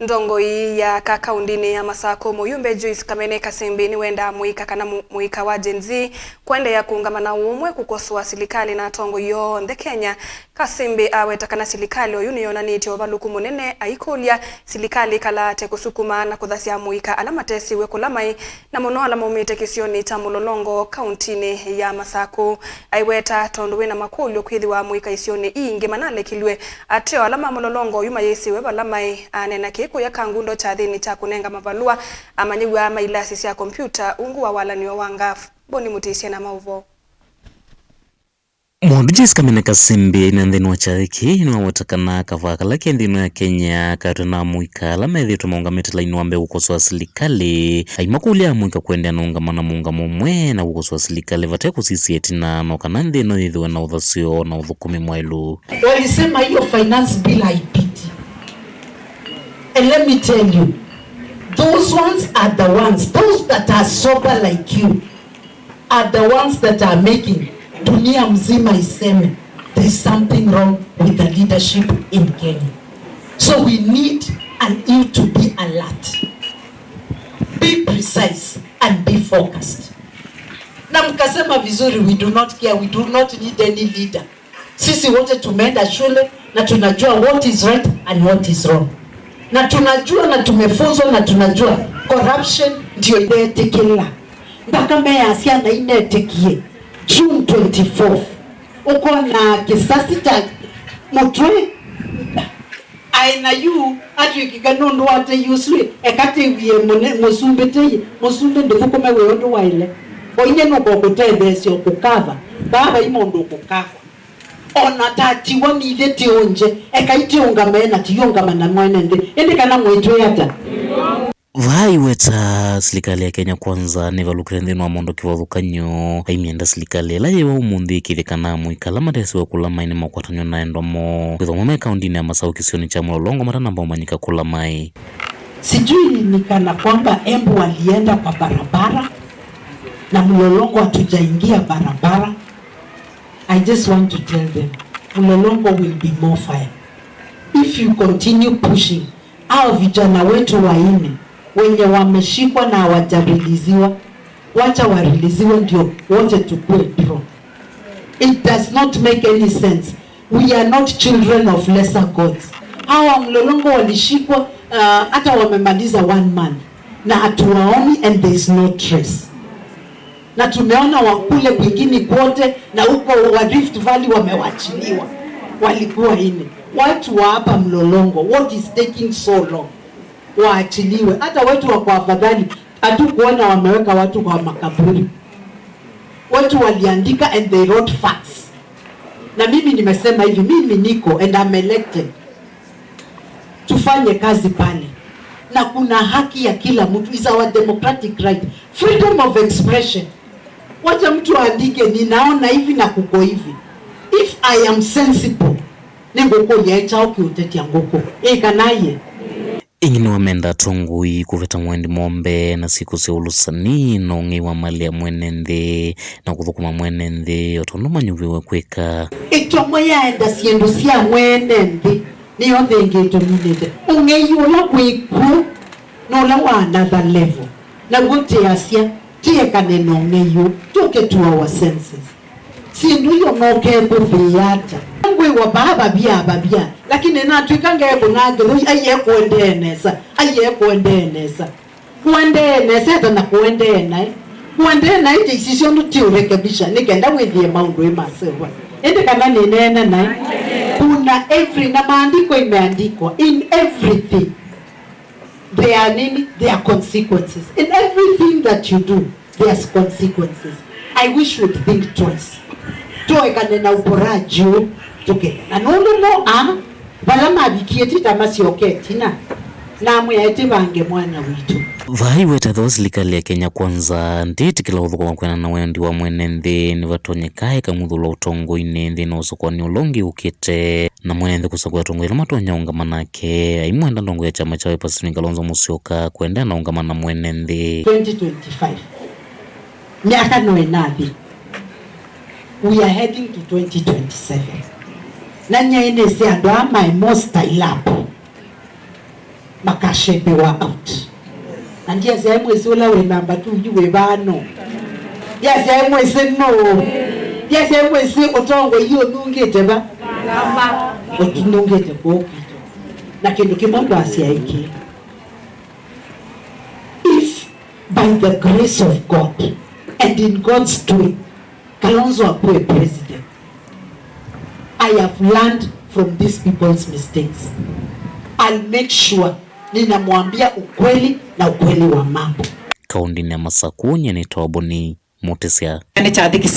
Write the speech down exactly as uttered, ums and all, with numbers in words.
Ndongoi ya aka kaũndĩnĩ ya Masakũ, mũyumbe Joyce Kamene Kasembi nĩwendaa mũika kana mũ-, mũika wa Gen Z kũendeea kũũngama na ũũmwe kũkosoa silikalĩ na atongoi onthe Kenya. Kasembi aweta kana silikalĩ oyu nĩyonanĩtye ũvalũku mũnene, aikũlya silikalĩ ĩkala ate kũsukuma na kũthasya amũika ala matesiwe kũla maĩ, na mũno ala maumĩte kĩsionĩ kya Mũlolongo kaũntĩnĩ ya Masakũ. Aiweta tondũ wĩna makũlyo kwĩthĩwa amũika isionĩ ii ingĩ manalekilw'e, ateo ala ma Mũlolongo oyu mayĩsĩwe vala maĩ. Aneena kĩĩ kũya Kangundo kyathĩnĩ kya kũnenga mavalũa amanyĩw'a ma ilasi sya kompiuta ungu wa walanĩo wa ngaf. Boni Mũtĩsya na maũvoo. Mũndũ Joyce Kamene Kasembi aina nthĩnĩ wa kyathĩ kĩĩ nĩwaweta kana kavaa kala ke nthĩ ĩno ya Kenya katwĩ na amũika ala methĩĩtwe maũngamĩte lainĩ wa mbee kũkosoa silikalĩ, aimakũlya amũika kũendeea na ũũngama na mũũngamo ũmwe na kũkosoa silikalĩ vate kũsisya ĩtina, no kana nthĩ ĩno yĩthĩwe na ũthasyo na ũthũkũmi mwaĩlu. Walisema hiyo finance bill haipiti. And let me tell you, those ones are the ones, those that are sober like you, are the ones that are making dunia mzima iseme there's something wrong with the leadership in Kenya. So we need an, you to be alert, be precise and be focused. Na mkasema vizuri, we do not care, we do not need any leader. Sisi wote tumeenda shule na tunajua what is right and what is wrong, na tunajua na tumefunzwa na tunajua corruption ndio inetĩkĩla. Mpaka meya syana inetĩkie June twenty-fourth, ũkona kisasi kya mũtwe. Aĩ na yu atw'ĩkĩka nũndũ wa tei ũsu, eka tĩw'ĩe mũne-, mũsumbĩ tei, mũsumbĩ ndũthũkũme wĩa ũndũ waĩle. O inye nũkokũtetheesya ũkũkava, vaa vai mũndũ ũkũkava. O na tatiwa nithyĩ tĩũngye, ekai tĩũngame na tiũngama na mwene nthĩ, ĩndĩ kana mwĩtw'ĩe ata? Vaa aiweta silikalĩ ya Kenya Kwanza nĩvalũkĩte nthĩnĩ wa maũndũ kĩvathũkany'o, aimyenda silikalĩ ĩla yĩva ũmũnthĩ ĩkĩthye kana amũika ala matesiwe kũla maĩ nĩmakwatanw'a na endwa moo, kwĩthwa mo me kaũndĩnĩ ya Masaũ kĩsionĩ kya Mũlolongo matanamba ũmanyĩka kũla maĩ. Sijui ni kana kwamba Embu walienda kwa barabara na Mlolongo hatujaingia barabara. I just want to tell them, Mlolongo will be more fire if you continue pushing. Hao vijana wetu wanne wenye wameshikwa na hawajariliziwa, wacha wariliziwe ndio wote tukue draw. It does not make any sense. We are not children of lesser gods. Hawa Mlolongo walishikwa, uh, hata wamemaliza one month na hatuwaoni and there is no trace. Na tumeona wa kule kwingine kwote na huko wa Rift Valley wamewachiliwa. Walikuwa nne. Watu wa hapa Mlolongo, what is taking so long? Waachiliwe. Hata wetu wako afadhali, hatukuona wameweka watu kwa makaburi. Wetu waliandika and they wrote facts. Na mimi nimesema hivi, mimi niko and I'm elected. Tufanye kazi pale. Na kuna haki ya kila mtu, is our democratic right. Freedom of expression. Wacha mtu aandike, "Ninaona hivi na kuko hivi." If I am sensible, nĩngũkũlya ĩ kyaũ kĩũtetya ngũkũ? Ĩ kana ĩe? Ĩngĩ nĩwamenda atongoi kũveta mwendi mombe na syĩko sya ũlũsani na ũng'ei wa malĩ ya mwene nthĩ na kũthũkũma mwene nthĩ o tondũ manyuvĩwe kwĩka. Ĩtomo yaenda syĩndũ sya mwene nthĩ nĩyo thĩngĩ ĩtũminĩte. Ũng'ei ũla wĩ kw'o nĩ ũla wa another level. Naw'o tĩasya, tĩekane na ũng'ei ũũ, tũke to our senses. Syĩndũ io nokekũthĩĩa ata? Ngwĩw'a vaa vavya vavya, lakini natw'ĩka ngekũna ngĩthũi, aiye kũendee nesa, aiye kũendee nesa. Kũendee nesa ata na kũendee naĩ? Kũendee naĩ ta ici syonthe ti ũrekebisha nĩ kenda wĩthĩe maũndũ ĩ ma silver. Ĩndĩ kana nĩneena naĩ? Kuna every, na maandiko imeandikwa in everything. There are nini? There are consequences. In everything that you do, there's consequences. I wish you'd think twice. Tũekane na ũporaji ũũ, tũke. Na nũndũ mo a, vala mavikie ti ta masyoke ĩtina, namwĩa ĩtivange mwana witũ. Vaa aiweta ethĩwa silikalĩ ya Kenya Kwanza ndĩtĩkĩla ũthũkũma kwĩanana na wendi wa mwene nthĩ, nĩvatonyeka ĩkamũthũla ũtongoinĩ nthĩnĩ wa ũsũkũani ũla ũngĩ ũkĩte. Na mwene nthĩ kũsakũa atongoi ala matonya ũngama nake, aimwenda ndongoi ya kyama kya Wiper Stephen Kalonzo Musyoka kũendeea na ũngama na mwene nthĩ. Twenty twenty-five. Myaka no ĩnathi. We are heading to twenty twenty-seven. Na nyie nĩsĩ andũ aa maĩ more style up. makashepewa out. Na ndiasyae mwĩsĩ ũla wĩ namba two yu wĩ vaa no. Ndiasyae mwĩsĩ no. Ndiasyae mwĩsĩ ũtongoi yu ũnungĩte va. Ũtunungĩte kũũ kwitũ. Na kĩndũ kĩmwe kwasya ĩkĩ. If by the grace of God and in God's doing, Kalonzo akuwe president, I have learned from these people's mistakes. I'll make sure ninamwambia ukweli na ukweli wa mambo. Kaũndĩnĩ ya Masakũ, nyie nĩ Toboni Mũtĩsya. Nĩ kyathĩ